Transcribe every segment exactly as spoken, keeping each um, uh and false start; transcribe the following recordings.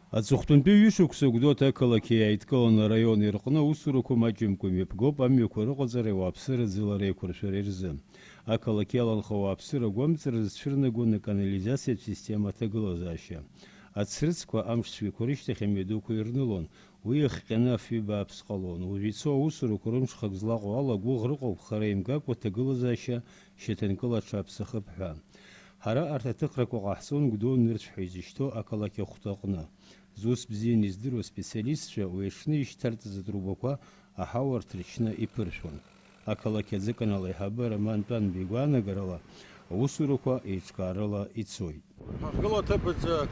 Аҵыхәтәантәи ҩышықәса Гәдоуҭа ақалақь иааидкыланы араион ирҟны аусурақәа маҷымкәа имҩаԥгоуп амҩақәа рыҟаҵара ауааԥсыра ӡыла реиқәыршәара рзы. Ақалақь иаланхо ауааԥсыра агәамҵра зцәырнагон аканализациатә система аҭагылазаашьа. Ацрыҵқәа амш цәгьақәа рышьҭахь амҩадуқәа ирнылон, уи иахҟьаны афҩы бааԥс ҟалон. Уажә ицо аусурақәа рымҽхак злаҟоу ала гәыӷра ыҟоуп хара имгакәа аҭагылазаашьа шьаҭанкыла аҽаԥсахып ҳәа. Ҳара арҭ аҭыхрақәа ҟаҳҵон Гәдоу нырцә ҳәа изышьҭоу ақалақь ахәҭа аҟны. Зус бзианы издыруа специалистцәа уи аҽны ишьҭарҵаз атрубақәа аҳауа рҭырчны иԥыршәон. Ақалақь аӡыканал аиҳабы Роман Тәанба игәаанагарала, аусурақәа еиҿкаарала ицоит. Ҳахьгылоу аҭыԥ аҿы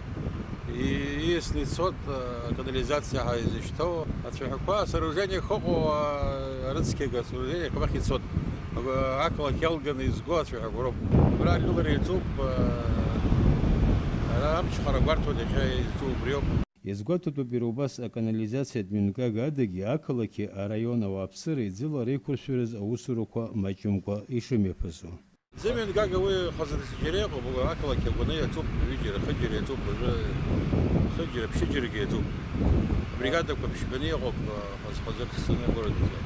ииасны ицоит, аканализациа ҳәа изышьҭоу ацәаҳәақәа, асооружениеқәа ыҟоу, арыцқьага асооружениеқәа ахь ицоит. Ақалақь иалганы изго ацәаҳәақәа роуп. Абра ажәылара иаҿуп, ара амчхара гәарҭоит иахьа изҿу убриоуп. Иазгәаҭатәуп иара убас аканализациатә мҩангага адагьы ақалақьи араион ауааԥсыреи ӡыла реиқәыршәараз аусурақәа маҷымкәа ишымҩаԥысуа. Зымҩангага уи хазы даҽаџьара иҟоуп, ақалақь агәаны иаҿуп, ҩыџьара, хыџьара иаҿуп, уажәы хыџьара, ԥшьыџьарагьы иаҿуп. Абригадақәа ԥшьбаны иҟоуп, хаз-хазы Аԥсны агәараҭаҿы.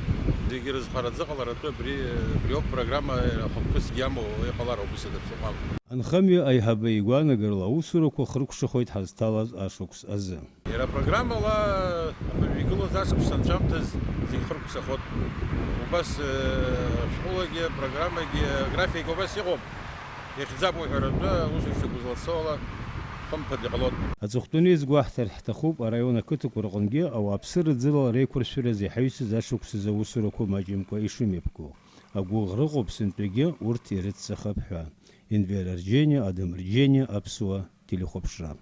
Зегьы рызхараӡа ҟаларатәы абри, абриоуп программа, хықәкысгьы амоу иҟалароуп, ус адырҵахәам. Анхамҩа аиҳабы игәаанагарала аусурақәа хыркәшахоит ҳазҭалаз ашықәс азы. Иара апрограммала абыржә игылаз ашықәс анҵәамҭаз зегь хыркәшахоит. Убас, э, ашәҟәылагьы, апрограммагьы, аграфик убас иҟоуп. Ихьӡап уҳәаратәы, аусушьақәа злацо ала, хымԥада иҟалоит. Аҵыхәтәаны иазгәаҳҭар ҳҭахуп, араион ақыҭақәа рҟынгьы ауааԥсыра ӡыла реиқәыршәаразы иҳаҩсыз ашықәсазы аусурақәа маҷымкәа ишымҩаԥго. Агәыӷра ыҟоуп сынтәагьы урҭ ирыццахап ҳәа. Енвер Арџьениа, Адам Арџьениа, Аԥсуа телехәаԥшра.